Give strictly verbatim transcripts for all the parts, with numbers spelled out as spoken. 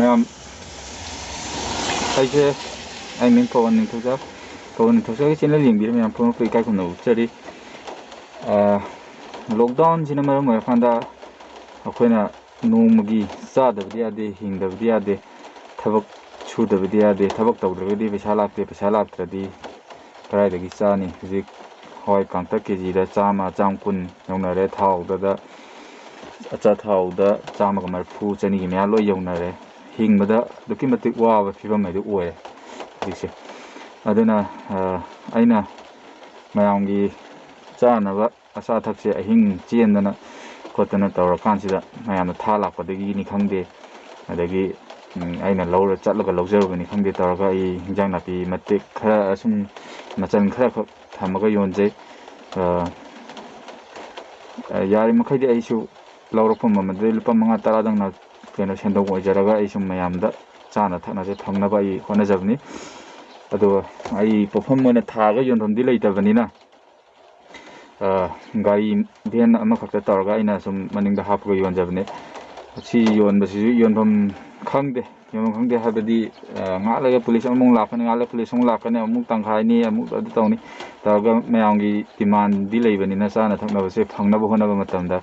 ꯃꯌꯥꯝ, ꯑꯩꯁꯦ, ꯑꯩ ꯃꯤꯡ ꯄꯋꯟ ꯅꯤꯡꯊꯧꯖꯥ꯫ ꯄꯋꯟ ꯅꯤꯡꯊꯧꯖꯥꯒꯤ ꯆꯦꯅꯦꯜ ꯌꯦꯡꯕꯤꯔꯤꯕ ꯃꯌꯥꯝ ꯄꯨꯝꯅꯃꯛꯄꯨ ꯏꯀꯥꯏ ꯈꯨꯝꯅꯕ ꯎꯠꯆꯔꯤ꯫ ꯑ, ꯂꯣꯛꯗꯥꯎꯟꯁꯤꯅ ꯃꯔꯝ ꯑꯣꯏꯔꯀꯥꯟꯗ ꯑꯩꯈꯣꯏꯅ ꯅꯣꯡꯃꯒꯤ ꯆꯥꯗꯕꯗꯤ ꯌꯥꯗꯦ, ꯍꯤꯡꯗꯕꯗꯤ ꯌꯥꯗꯦ, ꯊꯕꯛ ꯁꯨꯗꯕꯗꯤ ꯌꯥꯗꯦ, ꯊꯕꯛ ꯇꯧꯗ꯭ꯔꯒꯗꯤ ꯄꯩꯁꯥ ꯂꯥꯛꯇꯦ, ꯄꯩꯁꯥ ꯂꯥꯛꯇ꯭ꯔꯗꯤ ꯀꯗꯥꯏꯗꯒꯤ ꯆꯥꯅꯤ? ꯍꯧꯖꯤꯛ ꯍꯋꯥꯏ ꯀꯥꯡꯇꯛ ꯀꯦ ꯖꯤꯗ ꯆꯥꯝꯃ, ꯆꯥꯝ ꯀꯨꯟ ꯌꯧꯅꯔꯦ, ꯊꯥꯎꯗꯗ, ꯑꯆꯥꯊꯥꯎꯗ ꯆꯥꯝꯃꯒ ꯃꯔꯤꯐꯨ, ꯆꯅꯤꯒꯤ ꯃꯌꯥ ꯂꯣꯏ ꯌꯧꯅꯔꯦ꯫ ꯍꯤꯡꯕꯗ ꯑꯗꯨꯛꯀꯤ ꯃꯇꯤꯛ ꯋꯥꯕ ꯐꯤꯕꯝ ꯍꯥꯏꯗꯨ ꯑꯣꯏꯔꯦ ꯍꯧꯖꯤꯛꯁꯦ꯫ ꯑꯗꯨꯅ, ꯑ, ꯑꯩꯅ ꯃꯌꯥꯝꯒꯤ ꯆꯥꯅꯕ ꯑꯆꯥ ꯑꯊꯛꯁꯦ ꯑꯍꯤꯡ ꯆꯦꯟꯗꯅ ꯈꯣꯠꯇꯅ ꯇꯧꯔꯀꯥꯟꯁꯤꯗ ꯃꯌꯥꯝꯅ ꯊꯥ ꯂꯥꯛꯄꯗꯒꯤꯅꯤ ꯈꯪꯗꯦ, ꯑꯗꯒꯤ, ꯎꯝ, ꯑꯩꯅ ꯂꯧꯔ ꯆꯠꯂꯒ ꯂꯧꯖꯔꯨꯕꯅꯤ ꯈꯪꯗꯦ ꯇꯧꯔꯒ ꯑꯩ ꯍꯤꯟꯖꯥꯡ ꯅꯥꯄꯤ ꯃꯇꯦꯛ ꯈꯔ, ꯁꯨꯝ ꯃꯆꯜ ꯈꯔꯈꯛ ꯊꯝꯃꯒ ꯌꯣꯟꯖꯩ꯫ ꯑ, ꯑ, ꯌꯥꯔꯤꯃꯈꯩꯗꯤ ꯑꯩꯁꯨ ꯂꯧꯔꯛꯐꯝ ꯑꯃꯗꯒꯤ ꯂꯨꯄꯥ ꯃꯉꯥ ꯇꯔꯥꯗꯪꯅ ꯀꯩꯅꯣ ꯁꯦꯟꯗꯣꯡ ꯑꯣꯏꯖꯔꯒ ꯑꯩꯁꯨ ꯃꯌꯥꯝꯗ ꯆꯥꯅ ꯊꯛꯅꯁꯦ ꯐꯪꯅꯕ ꯑꯩ ꯍꯣꯠꯅꯖꯕꯅꯤ꯫ ꯑꯗꯨꯒ ꯑꯩ ꯄꯣꯠꯐꯝ ꯑꯣꯏꯅ ꯊꯥꯔꯒ ꯌꯣꯟꯐꯝꯗꯤ ꯂꯩꯇꯕꯅꯤꯅ, ꯑ, ꯒꯥꯔꯤ ꯚꯦꯟ ꯑꯃꯈꯛꯇ ꯇꯧꯔꯒ ꯑꯩꯅ ꯁꯨꯝ ꯃꯅꯤꯡꯗ ꯍꯥꯞꯄꯒ ꯌꯣꯟꯖꯕꯅꯦ꯫ ꯁꯤ ꯌꯣꯟꯕꯁꯤꯁꯨ ꯌꯣꯟꯐꯝ ꯈꯪꯗꯦ, ꯌꯣꯟꯐꯝ ꯈꯪꯗꯦ ꯍꯥꯏꯕꯗꯤ, ꯑ, ꯉꯥꯏꯍꯥꯛ ꯂꯩꯔꯒ ꯄꯨꯂꯤꯁ ꯑꯃꯨꯛ ꯂꯥꯛꯀꯅꯤ, ꯉꯥꯏꯍꯥꯛ ꯂꯩꯔꯒ ꯄꯨꯂꯤꯁ ꯑꯃꯨꯛ ꯂꯥꯛꯀꯅꯤ, ꯑꯃꯨꯛ ꯇꯪꯈꯥꯏꯅꯤ, ꯑꯃꯨꯛ ꯑꯗꯨ ꯇꯧꯅꯤ ꯇꯧꯔꯒ ꯃꯌꯥꯝꯒꯤ ꯗꯤꯃꯥꯟꯗꯤ ꯂꯩꯕꯅꯤꯅ ꯆꯥꯅ ꯊꯛꯅꯕꯁꯦ ꯐꯪꯅꯕ ꯍꯣꯠꯅꯕ ꯃꯇꯝꯗ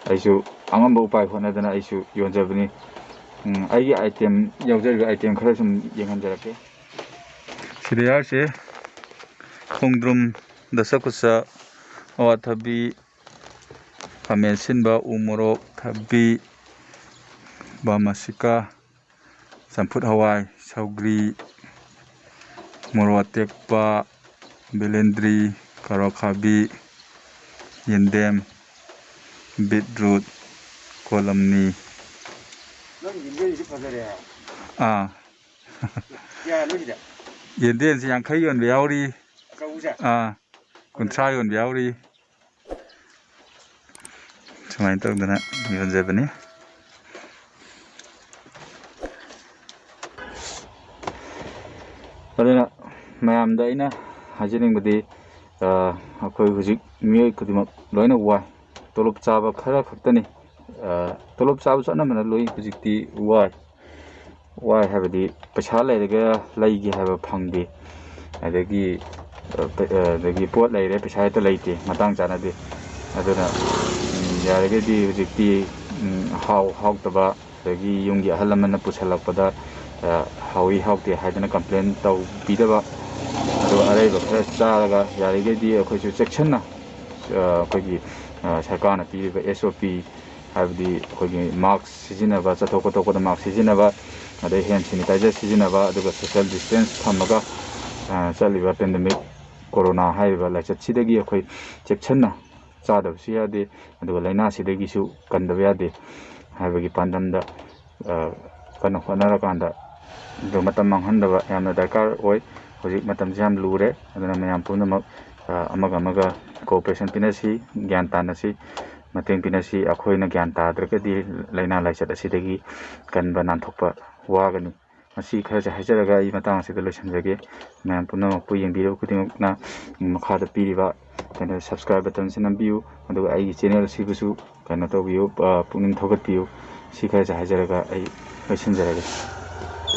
ꯑꯩꯁꯨ ꯑꯉꯝꯕ ꯎꯄꯥꯏ ꯍꯣꯠꯅꯗꯅ ꯑꯩꯁꯨ ꯌꯣꯟꯖꯕꯅꯤ꯫ ꯎꯝ, ꯑꯩꯒꯤ ꯑꯥꯏꯇꯦꯝ ꯌꯥꯎꯖꯔꯤꯕ ꯑꯥꯏꯇꯦꯝ ꯈꯔ ꯁꯨꯝ ꯌꯦꯡꯍꯟꯖꯔꯛꯀꯦ꯫ ꯁꯤꯗ ꯌꯥꯎꯔꯤꯁꯦ ꯈꯣꯡꯗ꯭ꯔꯨꯝ, ꯗꯁꯀꯨꯁ, ꯑꯋꯥꯊꯕꯤ, ꯈꯥꯃꯦꯟ ꯑꯁꯤꯟꯕ, ꯎ ꯃꯣꯔꯣꯛ, ꯊꯕꯤ, ꯕꯥꯃꯥꯁꯤꯀꯥ, ꯆꯝꯐꯨꯠ ꯍꯋꯥꯏ, ꯁꯧꯒ꯭ꯔꯤ, ꯃꯣꯔꯣꯛ ꯑꯇꯦꯛꯄ, ꯕꯦꯂꯦꯟꯗ꯭ꯔꯤ, ꯀꯥꯔꯣꯠ ꯑꯈꯥꯕꯤ, ꯌꯦꯟꯗꯦꯝ, ꯕꯤꯠꯔꯨꯠ, ꯀꯣꯂꯝꯅꯤ꯫ ꯅꯪ ꯌꯦꯟꯗꯦꯝꯁꯤ ꯐꯖꯔꯦ꯫ ꯑꯥ꯫ ꯀꯌꯥꯅꯣ ꯁꯤꯗ? ꯌꯦꯟꯗꯦꯝꯁꯤ ꯌꯥꯡꯈꯩ ꯌꯣꯟꯕ ꯌꯥꯎꯔꯤ꯫ ꯑꯆꯧꯕꯁꯦ? ꯑꯥ, ꯀꯨꯟꯊ꯭ꯔꯥ ꯌꯣꯟꯕ ꯌꯥꯎꯔꯤ꯫ ꯁꯨꯃꯥꯏꯅ ꯇꯧꯗꯅ ꯌꯣꯟꯖꯕꯅꯤ꯫ ꯑꯗꯨꯅ ꯃꯌꯥꯝꯗ ꯑꯩꯅ ꯍꯥꯏꯖꯅꯤꯡꯕꯗꯤ, ꯑ, ꯑꯩꯈꯣꯏ ꯍꯧꯖꯤꯛ ꯃꯤꯑꯣꯏ ꯈꯨꯗꯤꯡꯃꯛ ꯂꯣꯏꯅ ꯋꯥꯏ꯫ ꯇꯣꯂꯣꯞ ꯆꯥꯕ ꯈꯔ ꯈꯛꯇꯅꯤ꯫ ꯑ, ꯇꯣꯂꯣꯞ ꯆꯥꯕꯁꯨ ꯑꯅꯝꯕꯅ ꯂꯣꯏ ꯍꯧꯖꯤꯛꯇꯤ ꯋꯥꯏ꯫ ꯋꯥꯏ ꯍꯥꯏꯕꯗꯤ ꯄꯩꯁꯥ ꯂꯩꯔꯒ ꯂꯩꯒꯦ ꯍꯥꯏꯕ ꯐꯪꯗꯦ꯫ ꯑꯗꯒꯤ ꯑ, ꯄ- ꯑ, ꯑꯗꯒꯤ ꯄꯣꯠ ꯂꯩꯔꯦ, ꯄꯩꯁꯥ ꯍꯦꯛꯇ ꯂꯩꯇꯦ, ꯃꯇꯥꯡ ꯆꯥꯅꯗꯦ꯫ ꯑꯗꯨꯅ ꯎꯝ, ꯌꯥꯔꯒꯗꯤ ꯍꯧꯖꯤꯛꯇꯤ ꯎꯝ, ꯍꯥꯎ ꯍꯥꯎꯇꯕ, ꯑꯗꯒꯤ ꯌꯨꯝꯒꯤ ꯑꯍꯜ ꯂꯃꯟꯅ ꯄꯨꯁꯜꯂꯛꯄꯗ ꯑ, ꯍꯥꯎꯏ ꯍꯥꯎꯇꯦ ꯍꯥꯏꯗꯅ ꯀꯝꯄ꯭ꯂꯦꯟ ꯇꯧꯕꯤꯗꯕ, ꯑꯗꯨꯒ ꯑꯔꯩꯕ ꯈꯔ ꯆꯥꯔꯒ ꯌꯥꯔꯤꯈꯩꯗꯤ ꯑꯩꯈꯣꯏꯁꯨ ꯆꯦꯛꯁꯤꯟꯅ ꯑ, ꯑꯩꯈꯣꯏꯒꯤ ꯑ, ꯁꯔꯀꯥꯔꯅ ꯄꯤꯔꯤꯕ ꯑꯦꯁ ꯑꯣ ꯄꯤ, ꯍꯥꯏꯕꯗꯤ ꯑꯩꯈꯣꯏꯒꯤ ꯃꯥꯛꯁ ꯁꯤꯖꯤꯟꯅꯕ, ꯆꯠꯊꯣꯛ ꯈꯣꯠꯇꯣꯛꯄꯗ ꯃꯥꯛꯁ ꯁꯤꯖꯤꯟꯅꯕ, ꯑꯗꯩ ꯍꯦꯟ ꯁꯦꯅꯤꯇꯥꯏꯖꯔ ꯁꯤꯖꯤꯟꯅꯕ, ꯑꯗꯨꯒ ꯁꯣꯁꯦꯜ ꯗꯤꯁꯇꯦꯟꯁ ꯊꯝꯃꯒ ꯑ, ꯆꯠꯂꯤꯕ ꯄꯦꯟꯗꯦꯃꯤꯛ ꯀꯣꯔꯣꯅꯥ ꯍꯥꯏꯔꯤꯕ ꯂꯥꯏꯆꯠꯁꯤꯗꯒꯤ ꯑꯩꯈꯣꯏ ꯆꯦꯛꯁꯤꯟꯅ ꯆꯥꯗꯕꯁꯨ ꯌꯥꯗꯦ꯫ ꯑꯗꯨꯒ ꯂꯥꯏꯅꯥꯁꯤꯗꯒꯤꯁꯨ ꯀꯟꯗꯕ ꯌꯥꯗꯦ ꯍꯥꯏꯕꯒꯤ ꯄꯥꯟꯗꯝꯗ ꯑ, ꯀꯟꯅ ꯍꯣꯠꯅꯔꯀꯥꯟꯗ ꯑꯗꯨ ꯃꯇꯝ ꯃꯥꯡꯍꯟꯗꯕ ꯌꯥꯝꯅ ꯗꯔꯀꯥꯔ ꯑꯣꯏ꯫ ꯍꯧꯖꯤꯛ ꯃꯇꯝꯁꯦ ꯌꯥꯝ ꯂꯨꯔꯦ꯫ ꯑꯗꯨꯅ ꯃꯌꯥꯝ ꯄꯨꯝꯅꯃꯛ ꯑ, ꯑꯃꯒ ꯑꯃꯒ ꯀꯣꯑꯣꯄꯔꯦꯁꯟ ꯄꯤꯅꯁꯤ, ꯒ꯭ꯌꯥꯟ ꯇꯥꯅꯁꯤ, ꯃꯇꯦꯡ ꯄꯤꯅꯁꯤ꯫ ꯑꯩꯈꯣꯏꯅ ꯒ꯭ꯌꯥꯟ ꯇꯥꯗ꯭ꯔꯒꯗꯤ ꯂꯥꯏꯅꯥ ꯂꯥꯏꯆꯠ ꯑꯁꯤꯗꯒꯤ ꯀꯟꯕ ꯅꯥꯟꯊꯣꯛꯄ ꯋꯥꯒꯅꯤ꯫ ꯃꯁꯤ ꯈꯔꯁꯦ ꯍꯥꯏꯖꯔꯒ ꯑꯩ ꯃꯇꯥꯡ ꯑꯁꯤꯗ ꯂꯣꯏꯁꯤꯟꯖꯒꯦ꯫ ꯃꯌꯥꯝ ꯄꯨꯝꯅꯃꯛꯄꯨ ꯌꯦꯡꯕꯤꯔꯤꯕ ꯈꯨꯗꯤꯡꯃꯛꯅ ꯃꯈꯥꯗ ꯄꯤꯔꯤꯕ ꯀꯩꯅꯣ subscribe button ꯁꯤ ꯅꯝꯕꯤꯌꯨ, ꯑꯗꯨꯒ ꯑꯩꯒꯤ channel ꯑꯁꯤꯕꯨꯁꯨ ꯀꯩꯅꯣ ꯇꯧꯕꯤꯌꯨ, ꯑ, ꯄꯨꯛꯅꯤꯡ ꯊꯧꯒꯠꯄꯤꯌꯨ꯫ ꯁꯤ ꯈꯔꯁꯦ ꯍꯥꯏꯖꯔꯒ ꯑꯩ ꯂꯣꯏꯁꯤꯟꯖꯔꯒꯦ꯫